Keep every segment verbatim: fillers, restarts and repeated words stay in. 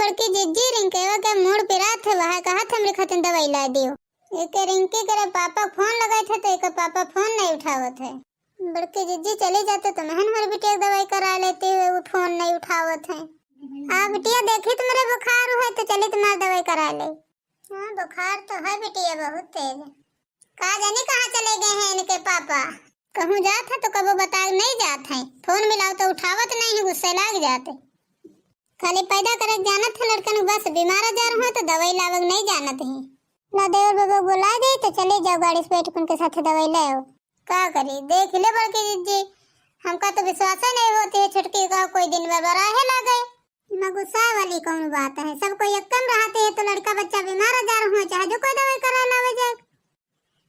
बड़की जिज्जी, रिंकेवा के मूड़ पिरात है, वह कहत हमरे खातिर दवाई ला दियो। एके रिंकी करे पापा फोन लगाए थे तो एके पापा फोन नहीं उठावत है। बड़की जिज्जी चली जाते तो महन हमारे बिटिया के दवाई करा लेती है, वो फोन नहीं उठावत है। हाँ बिटिया, देखी तुम्हारे बुखार हुए तो चली तुम्हारे दवाई करा ले। हाँ बुखार तो है बिटिया बहुत तेज। का जानी कहाँ चले गए हैं इनके पापा। कहूँ जात है तो कबो बता नहीं जात है, फोन मिलाओ तो उठावत नहीं है, गुस्से लाग जाते। खाली पैदा करे के जानत है लड़कन, बस बीमार आजार हो तो दवाई लावे के नहीं जानत है। ला देवर बाबा बुला दे तो चले जाओ गाड़ी से बैठ के उनके साथ दवाई ले आओ। का करी, देख ले बड़की जिज्जी, हमका तो विश्वास ही नहीं होती है छुटकी का कोई दिन में बराहे लागे। इमा गुस्सा वाली कौन बात है, सब कोई एक कम रहते हैं तो लड़का बच्चा बीमार आजार हो चाहे जो कोई दवाई करा लावे जाए।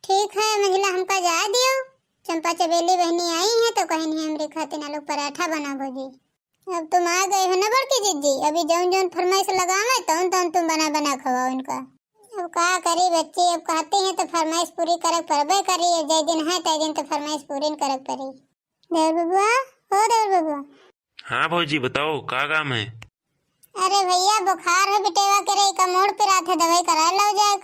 ठीक है महिला, हमका जाए दियो। चंपा चबेली बहनी आई है तो कहनी हमरे खातिर आलू पराठा बना भौजी। अब तुम आ गए हो ना बड़की जिज्जी, अभी जौन जौन फरमाइश लगावे तौन तौन तुम बना बना खवाओ इनका। अब का करी बच्ची, अब कहती हैं तो फरमाइश पूरी करे पड़बे करी, अब जय दिन है तय दिन तो फरमाइश पूरी न करे पड़ी। देवर बबुआ, ओ देवर बबुआ। हाँ भौजी बताओ का काम है? अरे भैया बुखार है बिटेवा के रे, का मूड़ पिरात है, दवाई करा लो जाए।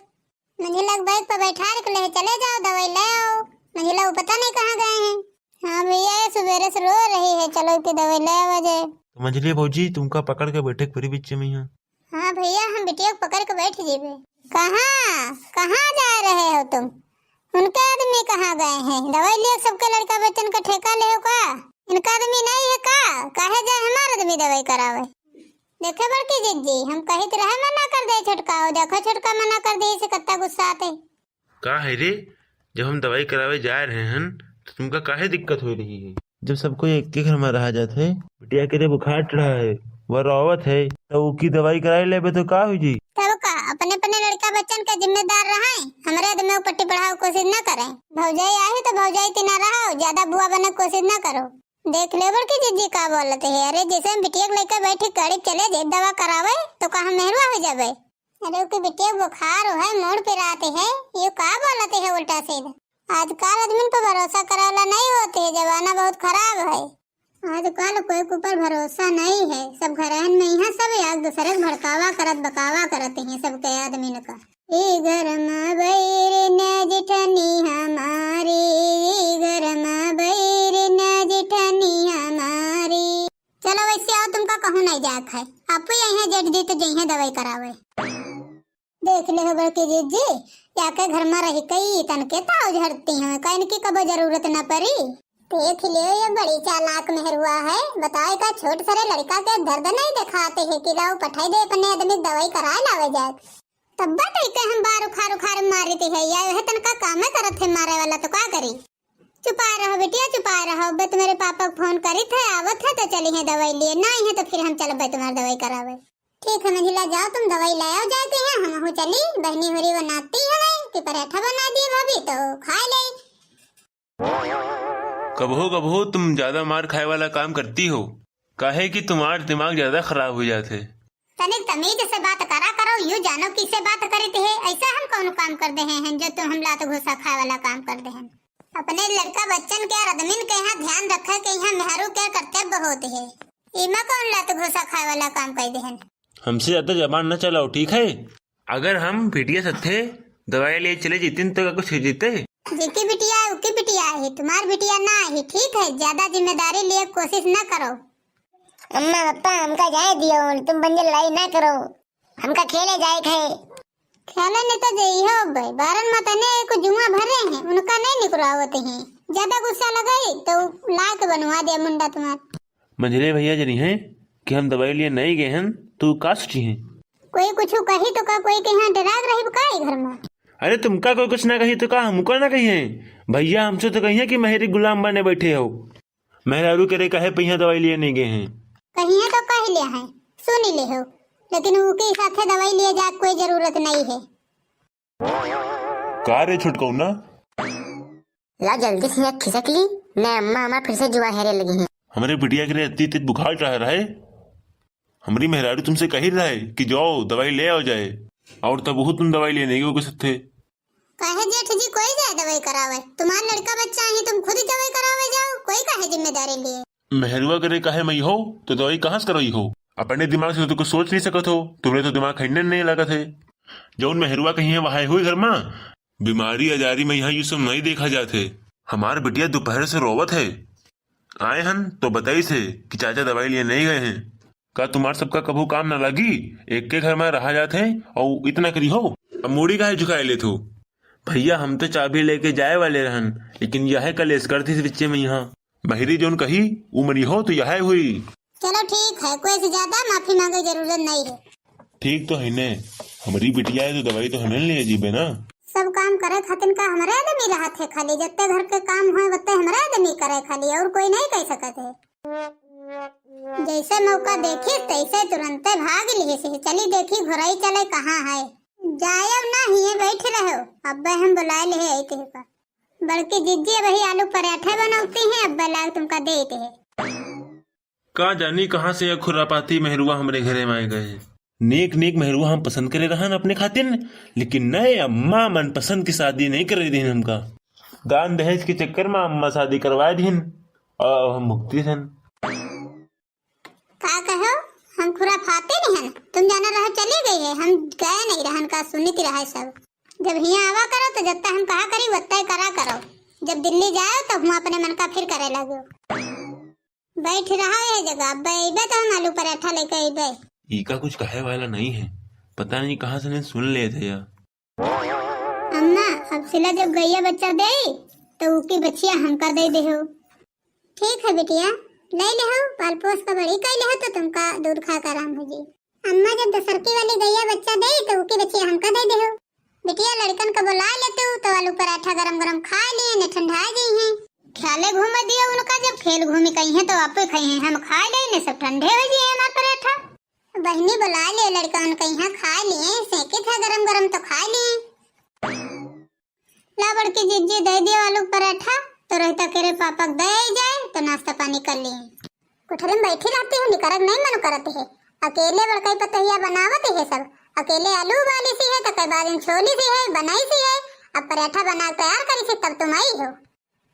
मंझिला के बाइक पर बैठा रख ले, चले जाओ दवाई ले आओ। मंझिला वो पता नहीं कहाँ गए हैं। हाँ भैया, ये सुबेरे से रो रही है, चलो कि दवाई ले आवा जाए। तो मंझली भौजी, तुमका पकड़ के बैठे के परी बिच्चे में यहाँ। हाँ भैया, हम बिटिया को पकड़ के बैठ जेबे। कहाँ, कहाँ जा रहे हो तुम? उनके आदमी कहाँ गए हैं? दवाई लिए सबके लड़का बच्चन का ठेका ले हो का? इनका आदमी नहीं है का? काहे जाए हमार आदमी दवाई करावे? देखे बड़की जिज्जी, हम कहित रहे मना कर दे छोटका, वो देखो छोटका मना कर दे, इसे कत्ता गुस्सा आते। का है रे, जब हम दवाई करावे जा रहे हन, तो तुमका काहे दिक्कत हो रही है? जब सब कोई एक के घर में रहा जात है, बिटिया के रे बुखार चढ़ा है, वह रोवत है, तो उकी दवाई कराई लेबे तो का हो जी? तब का, अपने अपने लड़का बच्चन के जिम्मेदार रहे, हमरे आदमी को पट्टी पढ़ावे कोशिश न करे। भौजाई आई तो भौजाई तिना रहो, ज्यादा बुआ बने कोशिश न करो। देख ले बड़की जिज्जी का बोलत है, अरे जैसे हम बिटिया के लेकर बैठी गाड़ी चले जाए दवा करावे, तो का हम मेहरुआ हो जाबे? अरे ओके बिटिया बुखार है, मूड़ पिरात है, ये का बोलत है उल्टा सीधा? आजकल आदमी पर भरोसा करे वाला नहीं होते, जमाना बहुत खराब है। आजकल कोई के ऊपर भरोसा नहीं है, सब घरहन में यहाँ सब एक दूसरे के भड़कावा करत बकावा करत हैं सबके आदमी का। ई घर में बैर न जिठनी हमारी, ई घर में बैर न जिठनी हमारी। चलो वैसे आओ, तुमका कहूँ नहीं जाए है, आप ही यहाँ जेठ दी तो जइहे दवाई करावे। देख ले हो बड़की जिज्जी, या के घर में रह कई तन के ताव झड़ती हैं, का इनकी कबो जरूरत न पड़ी। देख ले, ये बड़ी चालाक मेहरुआ है, बताए का छोट सरे लड़का के दर्द नहीं दिखाते है कि लाओ पठाई दे अपने आदमी के दवाई कराए लावे जाए। तब बात है के हम बार उखार उखार मारती है, या वह तनका काम करत है मारे वाला तो का करी। चुपाए रहो बिटिया, चुपाए रहो। बे तुम्हारे पापा को फोन करी थे, आवत है तो चली है दवाई लिए, नहीं है तो फिर हम चलबे तुम्हारे दवाई करावे। ठीक है मंझिला, जाओ तुम दवाई ले आओ जाके हैं, हम हो चली। बहनी होरी बनाती है कि पराठा बना दिए भाभी तो खा ले। कबहो कबहो तुम ज्यादा मार खाए वाला काम करती हो, काहे कि तुम्हार दिमाग ज्यादा खराब हो जात है। तनिक तमीज से बात करा करो, यू जानो किसे बात करी थे, ऐसा हम कौन काम कर दे हैं जो तुम हम लात घूसा खाए वाला काम कर दे हैं। अपने लड़का बच्चन के और आदमिन के यहाँ ध्यान रखे के यहाँ मेहरू के कर्तव्य होत है, इमा कौन लात घूसा खाए वाला काम कर दे हैं। हमसे ज्यादा जबान न चलाओ, ठीक है? अगर हम बिटिया सत्थे दवाई ले चले जीतिन तो का कुछ हो जीते? जेकी बिटिया है, उकी बिटिया है, तुम्हार बिटिया ना है, ठीक है? ज्यादा जिम्मेदारी लिए कोशिश ना करो। अम्मा, पापा, हमका जाए दियो, तुम बंदे लड़ाई ना करो, हमका खेले जाए के है। खेले नहीं तो जइहो बे, बारन में तने को जुआ भरे हैं, उनका नहीं निकरावत हैं। ज्यादा गुस्सा लगाई तो लात बनवा दे मुंडा तुम्हार। मंझले भैया जनी है कि हम दवाई लिए नहीं गए हैं, तो का सोची हैं? कोई कुछ कही तो का, कोई के यहाँ डराग रही का ई घर में? अरे तुमका कोई कुछ ना कही तो का हमका ना कही है? भैया हमसे तो कही है कि मेहरी गुलाम बने बैठे हो। मेहरारू करे काहे पहिया दवाई लिए नहीं गए हैं? कही है तो कह लिया है, सुन ले हो, लेकिन उनके साथे दवाई लिए जा कोई जरूरत नहीं है। का रे छोटकौना? ला जल्दी से यहाँ खिसक ली, नहीं अम्मा हमार फिर से जुआ हेरे लगी हैं। हमरे बिटिया के रे अति तेज बुखार चढ़ा रहा है। हमरी मेहरारू तुमसे कही रहा है कि जाओ दवाई ले आओ जाए, और तब वो तुम दवाई लेने गए ओके सत्थे। काहे जेठ जी कोई जाए दवाई करावे? तुम्हार लड़का बच्चा है, तुम खुद ही दवाई करावे जाओ, कोई काहे जिम्मेदारी लिए? मेहरुआ करे काहे मई हो, तो दवाई कहाँ से करवाई हो? अपने दिमाग से तो कुछ सोच नहीं सकत हो, तुमरे तो दिमाग खैने नहीं लागत है। जौन मेहरुआ कहिहैं वहै होई घर मा। बीमारी आजारी मा यहाँ यू सब नहीं देखा जात है। हमार बिटिया दोपहर से रोवत है, आए हन तो बताइस है कि चाचा दवाई लिए नहीं गए हैं। का तुम्हार सबका कभू काम ना लागी? एक के घर मा रहा जात है और इतना करी हो। अब मूड़ी काहे झुकाए लेत हो? भैया, हम तो चाबी लेके जाए वाले रहन, लेकिन यहै कलेस कर दिस बिच्चे मा यहाँ। बहिरी जौन कही, उ मनी हो तो यहै हुई। चलो ठीक है, कोई से ज्यादा माफी मांगे जरूरत नहीं है। ठीक तो है ने, हमरी बिटिया है तो दवाई तो हमें ले जीबे ना। सब काम करे खातिर का हमरे आदमी रहत है खाली? जत्ते घर के काम होए वत्ते हमरे आदमी करे खाली, और कोई नहीं कह सकत है। जैसे मौका देखिस तैसे तुरंते भाग लिहिस। चली देखी घोरई चले कहाँ है। जायब ना, हिये बैठ रहो, अब्बे हम बुलाए लिहे आई तेरे का। बड़की जिज्जी वही आलू पराठा बनौती हैं, अब्बे लाग तुमका देते हैं। का जानी कहाँ से यह खुरापाती मेहरुआ हमरे घरे मा आए गए। नेक नेक मेहरुआ हम पसंद करे रहन अपने खातिन, लेकिन नए अम्मा मनपसंद की शादी नहीं करे दीन हमका। दान दहेज के चक्कर मा अम्मा शादी करवाए दीन और हम भुगती रहन। का कहो, हम खुरापाती नहीं हन? तुम जाना रहो चली गई है, हम गए नहीं रहन का, सुनित रहे सब। जब हियाँ आवा करो तो जत्ता हम कहा करी वत्ता ही करा करो, जब दिल्ली जाओ तो हुआँ अपने मन का फिर करे लगो। बैठ रहा है जगह, अब अइबे तो हम आलू पराठा लेके अइबे। ई का कुछ कहे वाला नहीं है, पता नहीं कहाँ से नहीं सुन ले थे या। अम्मा, अब सिला जब गैया बच्चा दे तो उकी बछिया हमका दे दे हो। ठीक है बिटिया, ले ले हो, पाल पोस का बड़ी कई ले हो तो तुमका दूध खा के आराम हो जी। अम्मा, जब दसरकी वाली गैया बच्चा दे तो उकी बछिया हमका दे दे हो। बिटिया, लड़कन का बुला लेते हो तो आलू पराठा गरम गरम खा लिए, ने ठंडा गई हैं। ख्याले घूमे दियो उनका, जब खेल घूमी कही हैं तो आप ही खाई हैं, हम खा ले ने सब ठंडे हो गए हमार पराठा। बहनी बुला ले लड़का उनका यहाँ खा लिए, सेके था गरम गरम तो खा लिए। ला बड़की जिज्जी दे दियो आलू पराठा, तो रहता के रे पापा दे जाए तो नाश्ता पानी कर लिए। कोठरी में बैठी रहती है, निकरक नहीं मन करत है। अकेले बड़कई पतोहिया बनावत है सब, अकेले आलू उबाली सी है तो कई बार छोली सी है, बनाई सी है, अब पराठा बना के तैयार करी सी तब तुम आई हो।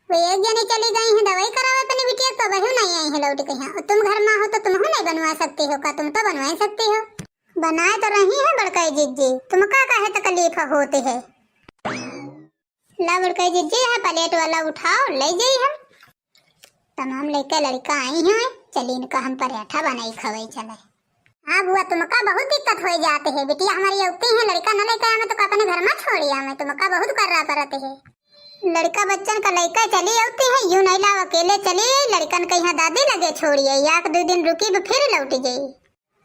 वो एक जनी चली गई है दवाई करावे अपनी बिटिया, तो वही नहीं आई है लौट के यहाँ। और तुम घर में हो तो तुम नहीं बनवा सकती हो का? तुम तो बनवा ही सकती हो। बनाए तो रही है बड़कई जिज्जी, तुमका काहे तकलीफ होती है? ला बड़कई जिज्जी, है प्लेट वाला उठाओ, ले जाई हम। तमाम लइका लड़का आई हैं, चली इनका हम पराठा बनाई खवाई चले। हाँ बुआ, तुमका बहुत दिक्कत हो जाते है, बिटिया हमारी औती है, लड़का न लेके आवे तो का अपने घर में छोड़ी आवे, तुमका बहुत कर्रा परत है। लड़का बच्चन का लइका चली औती है, यूं नहीं लाव अकेले चली, लड़कन के यहाँ दादी लगे छोड़ी आई, एक दो दिन रुकी फिर लौट जाई।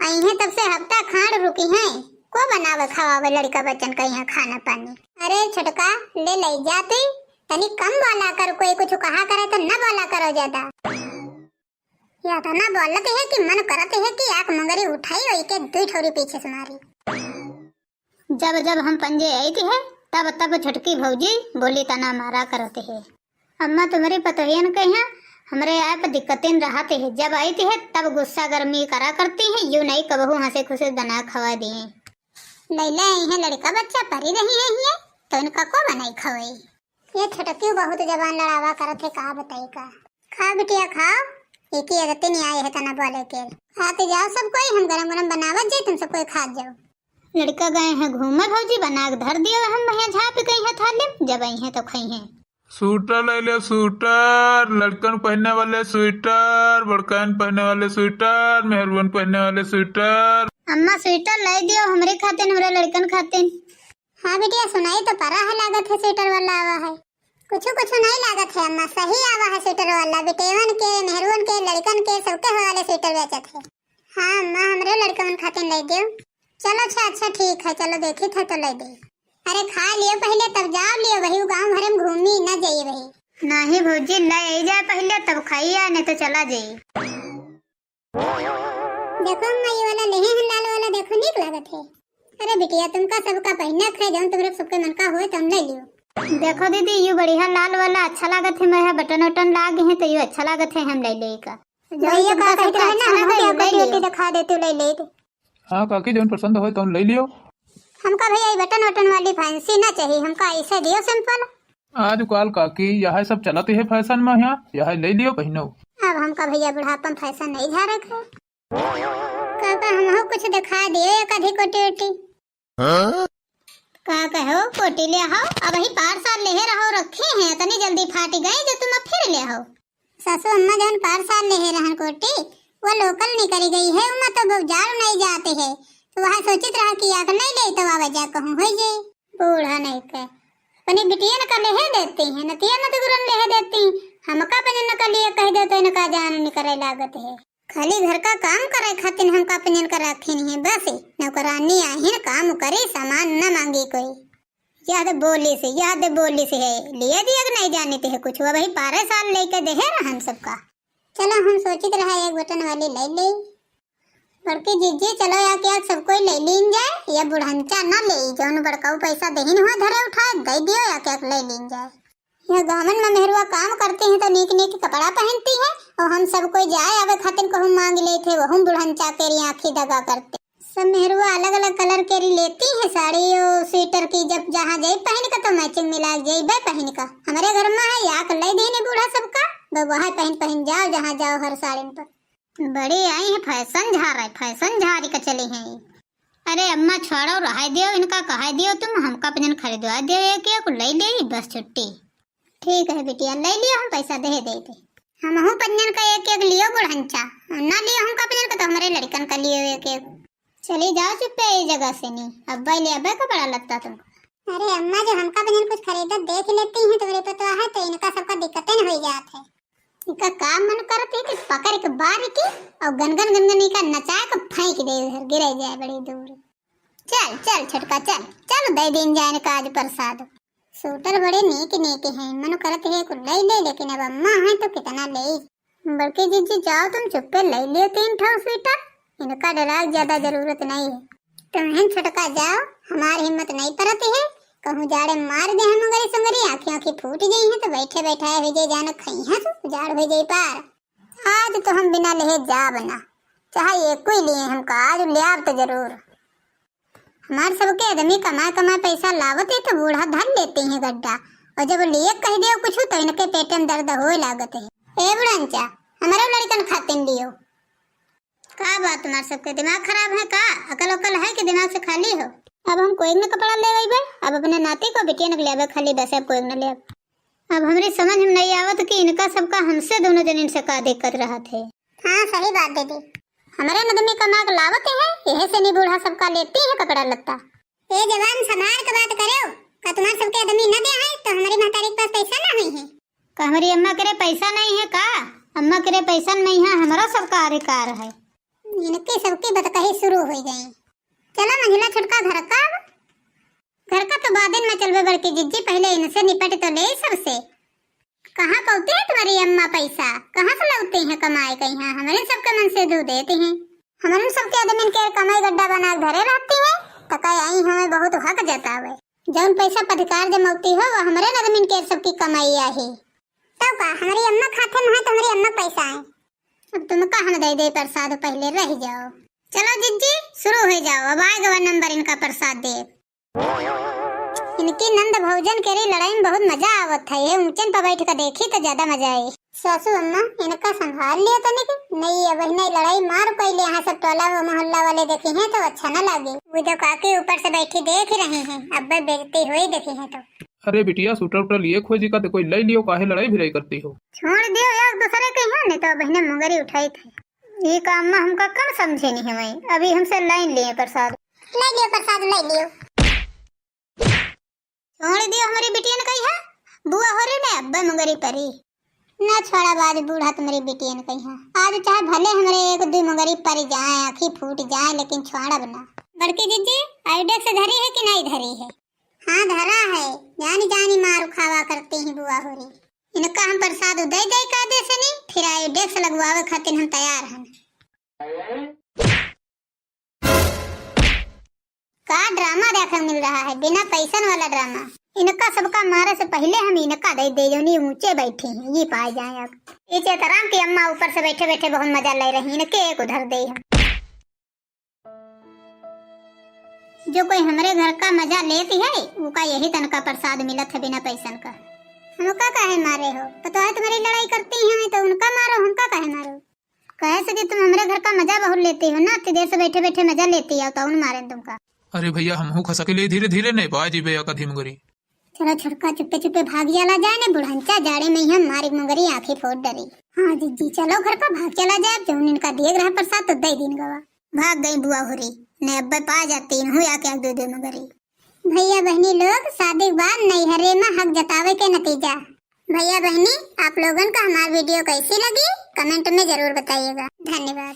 अइहें तब से हफ्ता खांड रुकी हैं, को बनावे खवावे लड़का बच्चन का यहाँ खाना पानी? अरे छोटका, ले ले जाती, तनी कम बोला कर, कोई कुछ कहा करे तो न बोला करो ज्यादा। या तो ना बोलत है कि मन करत है कि आंख मुंगरी उठाई वही के दुई ठोरी पीछे से मारी। जब जब हम पंजे आइत है, तब तब छोटकी भौजी बोली तना मारा करत है। अम्मा, तुम्हरी पतोहियन के यहाँ हमरे आए पर दिक्कतिन रहत है, जब आइत है तब गुस्सा गर्मी करा करती है, यूं नहीं कबहू हंसे खुशी बना खवा दिए। लैला आई है लड़का बच्चा परी रही है ये, तो इनका को बनाई खवाई? ये छोटकी बहुत जबान लड़ावा करत है, का बताई का। खाओ बिटिया खाओ, एक ही आदत नहीं आई है तना बोले के। खा तो जाओ सब कोई, हम गरम गरम बनावत जाई, तुम सब कोई खात जाओ। लड़का गए हैं घूमे भौजी, बना के धर दियो, हम यहाँ झाँप गई हैं थाली में, जब आई हैं तो खाई हैं। स्वेटर ले ले, स्वेटर, लड़कन पहनने वाले स्वेटर, बड़कन पहनने वाले स्वेटर, मेहरुअन पहनने वाले स्वेटर। अम्मा स्वेटर लाई दियो हमरे खातिन, हमरे लड़कन खातिन। हाँ बिटिया, सुनाई तो परा है, लागत है स्वेटर वाला आवा है। कुछ कुछ नहीं लागत है अम्मा, सही आवा है स्वेटर वाला, बिटेवन के, मेहरुअन के, लड़कन के, सबके वाले स्वेटर बेचत है। हाँ अम्मा, हमरे लड़कन खातिन ले दियो। चलो अच्छा, अच्छा ठीक है, चलो देखी था तो ले दे। अरे खा लियो पहले तब जाओ लियो, वही गाँव भरे में घूमी न जाइए वही। नहीं भौजी, ले आई जाए पहले तब खाइए, नहीं तो चला जाइए। देखो अम्मा, ये वाला लेहे हैं लाल वाला, देखो नीक लागत है। अरे बिटिया, तुमका सबका पहिना खाए, जौन तुमरे सबके मन का होए, तुम ले लियो। देखो दीदी, ये बढ़िया लाल वाला अच्छा लागत है, मैं बटन वटन लागे हैं तो ये अच्छा लागत है, हम ले ले का। जौन भैया तुमका का कहते सबका रहे ना, अच्छा हम लगे, आपको ये ले पेटी लियो। दिखा देते, ले ले। हाँ काकी, जौन पसंद होए, तौन ले लियो। हमका भैया ये बटन वटन वाली फैंसी ना चाहिए, हमका ऐसे दियो सिंपल। आजकल काकी, यह सब चलत है फैशन में, यहाँ यह ले लियो पहिनो। अब हमका भैया बुढ़ापा में फैशन नहीं झारक है। काका, हमहू कुछ दिखा दियो, एक आधी कोटी ओटी। हाँ? का कहो, कोटी ले आओ, अबही पार साल लेहे रहो, रखे हैं, इतनी जल्दी फाटी गई जो तुम अब फिर ले आओ। सासू अम्मा जौन पार साल लेहे रहन कोटी, वो लोकल निकरी गई है, उमा तो जाड़ नहीं जाते है, तो वह सोचित रहा कि आकर नहीं ले तो आवे जा कहूँ होई जाए। बूढ़ा नहीं के, अपनी बिटियन का लेहे देती हैं, नतिया नतगुरन लेहे देती हैं, हमका अपने न का लिए कह दे तो इनका जान निकरे लागत है। खाली घर का काम करे खातिर हमका अपने का रखी नहीं है, बस नौकरानी आहिन, काम करे, सामान न मांगी कोई। याद बोली से, याद बोली से है, लिए दिया कि नहीं जाने ते है कुछ, वो वही पारे साल लेके देहे रहन सबका। चलो, हम सोचित रहा एक बटन वाली ले ले। बड़की जीजी, चलो या क्या सब कोई ले लीन जाए, या बुढ़ंचा ना ले, जौन बड़काऊ पैसा देहिन हुआ धरे उठाए, दे दियो या क्या ले लीन जाए। यह गाँवन में मेहरुआ काम करती हैं तो नीक नीक कपड़ा पहनती है, और हम सब कोई जाए आवे खातिर कहूँ मांग लेते, वहू बुढ़ंचा के री आँखी दगा करते। सब मेहरुआ अलग अलग कलर के री लेती हैं साड़ी और स्वेटर की, जब जहाँ जाई पहन का तो मैचिंग मिला जाई बे पहन का। हमारे घर में है या ले देने बूढ़ा सबका, बे वह पहन पहन जाओ जहाँ जाओ हर साड़िन पर। बड़ी आई है फैशन झार है, फैशन झारी का चली है। अरे अम्मा छोड़ो, रहाई दियो इनका, कहाई दियो तुम, हमका अपने खरीदवा दियो एक एक, ले ले बस छुट्टी। ठीक है बिटिया, ले लियो, हम पैसा दे दे थे। हमहू पंजन का एक एक लियो बुढ़ंचा, ना लियो हमका पंजन का तो हमारे लड़कन का लियो एक एक। चली जाओ चुप्पे ये जगह से नहीं, अब्बा ले अब्बा कपड़ा लत्ता तुमको। अरे अम्मा, जो हमका पंजन कुछ खरीदत देख लेती हैं तुम्हारे पतवा है तो इनका सबका दिक्कतें न हो जात है। इनका काम मन करत है कि पकड़ के बार की और गनगन गनगन इनका नचाए के फेंक दे उधर, गिरे जाए बड़ी दूर। चल चल छोटका चल, चल दे दिन जाए इनका आज प्रसाद। सूटर बड़े नीक नीक हैं, मन करत है कुल ले ले, लेकिन अब अम्मा हैं तो कितना ले। बड़की जीजी जाओ तुम चुप्पे ले लियो तीन ठो सूटर, इनका डराव ज्यादा जरूरत नहीं है। तुम हैं छोटका जाओ, हमार हिम्मत नहीं परत है, कहूँ जाड़े मार दे हम गरी संगरी, आँखी आँखी फूट गई हैं तो बैठे बैठाए हो जाए जाना खई हैं तो जाड़ हो जाए पार। आज तो हम बिना लेहे जाब ना, चाहे एक कोई लिए हमका, आज ल्याब तो जरूर। हमार सबके आदमी कमाए कमाए पैसा लावत है तो बूढ़ा धर लेते हैं गड्ढा, और जब लिए कह दियो कुछ तो इनके पेट में दर्द होए लागत है। ए बुढ़ंचा, हमारे लड़कन खातिन लियो। का बात, तुम्हार सबके दिमाग खराब है का? अकल उकल है कि दिमाग से खाली हो? अब हम कोई न कपड़ा ले गई बे, अब अपने नाती को बिटिया न ले आवे खाली बस, अब कोई न ले आवे। अब हमरी समझ में नहीं आवत कि इनका सबका हमसे दोनों जनिन से का दिक्कत रहत है। हाँ, सही बात दीदी। हमरे नदमी कमा के लावत है, यही से नहीं बूढ़ा सबका लेती है कपड़ा लत्ता। ए जवान, संभार के बात करो, का तुम्हार सबके आदमी न दे है तो हमारी महतारी के पास पैसा ना हुई है? का हमारी अम्मा करे पैसा नहीं है का? अम्मा करे पैसा नहीं है, हमारा सबका अधिकार है। इनके सबकी बतकही शुरू हो गई। चलो मंझला छोटका घर का अब। घर का तो बादन में चलबे बड़की जिज्जी, पहले इनसे निपट तो ले सबसे। कहाँ पहुँचते हैं तुम्हारी अम्मा पैसा, कहाँ से लावते हैं कमाए के यहाँ? हमारे सबके मन से दू देते हैं। हमारे सबके आदमी के कमाई गड्ढा बना के धरे रहती है, तो कहे आई हमें बहुत हक जतावे। जौन पैसा पधिकार जमौती हो, वो हमारे आदमी के सबकी कमाई आहे। तब का हमारी अम्मा खाते में है तो हमारी अम्मा पैसा है। अब तुमका हम दे दे प्रसाद, पहले रह जाओ। चलो जिज्जी, शुरू हो जाओ, अब आए गवा नंबर इनका प्रसाद दे। इनकी नंद भौजन केरी लड़ाई में बहुत मजा आवत है। ये ऊंचन पर बैठ कर देखी तो ज्यादा मजा आई। सासू अम्मा, इनका संभाल लियो तनिक। नहीं, अब नहीं लड़ाई मार कैले यहाँ सब टोला व मोहल्ला वाले देखे हैं तो अच्छा न लागे। वो जो काकी ऊपर से बैठी देख रही हैं, अब बेइज्जती हुई देखे हैं तो। अरे बिटिया, सूटर उटर लिए खोजी का तो कोई ले लियो, काहे लड़ाई भिड़ाई करती हो? छोड़ दियो एक दूसरे के यहाँ, नहीं तो बहने मुंगरी उठाई थे। ये काम में हमका कम समझे नहीं हमें, अभी हमसे लाइन लिए प्रसाद। ले लियो प्रसाद, ले लियो। छोड़ दियो हमारी बिटियन कही है, बुआ हो रही ने अब्बे मुंगरी परी। ना छोड़ा बाज बूढ़ा तुम्हारी बिटियन कही है। आज चाहे भले हमारे एक दो मुंगरी परी जाए, आँखी फूट जाए, लेकिन छोड़ब ना। बड़की जिज्जी, आइडेक्स धरी है कि नहीं धरी है? हाँ धरा है, जानी जानी मार खावा करती ही बुआ हो रही। इनका हम प्रसाद दे दे का दे से नहीं, फिर आइडेक्स लगवावे खातिर हम तैयार हन। का ड्रामा देखे मिल रहा है, बिना पैसन वाला ड्रामा। इनका सबका मारे से पहले हम इनका दे दे, जौनी ऊंचे बैठे हैं, ये पाए जाए अब। ये चेतराम की अम्मा ऊपर से बैठे बैठे बहुत मजा ले रही, इनके एक उधर दे हम। जो कोई हमरे घर का मजा लेती है, उका यही तनका प्रसाद मिलत है बिना पैसन का। हमका काहे मारे हो? पतोह तुम्हारी लड़ाई करती हैं तो उनका मारो, हमका काहे मारो? कहे से कि तुम हमरे घर का मजा बहुत लेती हो ना, इतनी देर से बैठे बैठे मजा लेती हो, तो उन मारे तुमका। अरे भैया, हमहू खसक ले धीरे धीरे, नहीं पा जीबे या कधी मगरी। चलो छोटका, चुप्पे चुप्पे भाग चला जाए, ने बुढ़ंचा जाड़े में ही हम मारिक मगरी आँखी फोड़ डरी। हाँ जिज्जी, चलो घर का भाग चला जाए, जौन इनका दिए रहा प्रसाद तो दे दिन गवा। भाग गई बुआ हुरी, ने अब्बे पा जाती इनहू आके आग दे दे मगरी। भैया बहनी लोग, शादी के बाद नैहरे में हक जतावे के नतीजा। भैया बहनी, आप लोगन का हमार video कैसी लगी, comment में जरूर बताइएगा। धन्यवाद।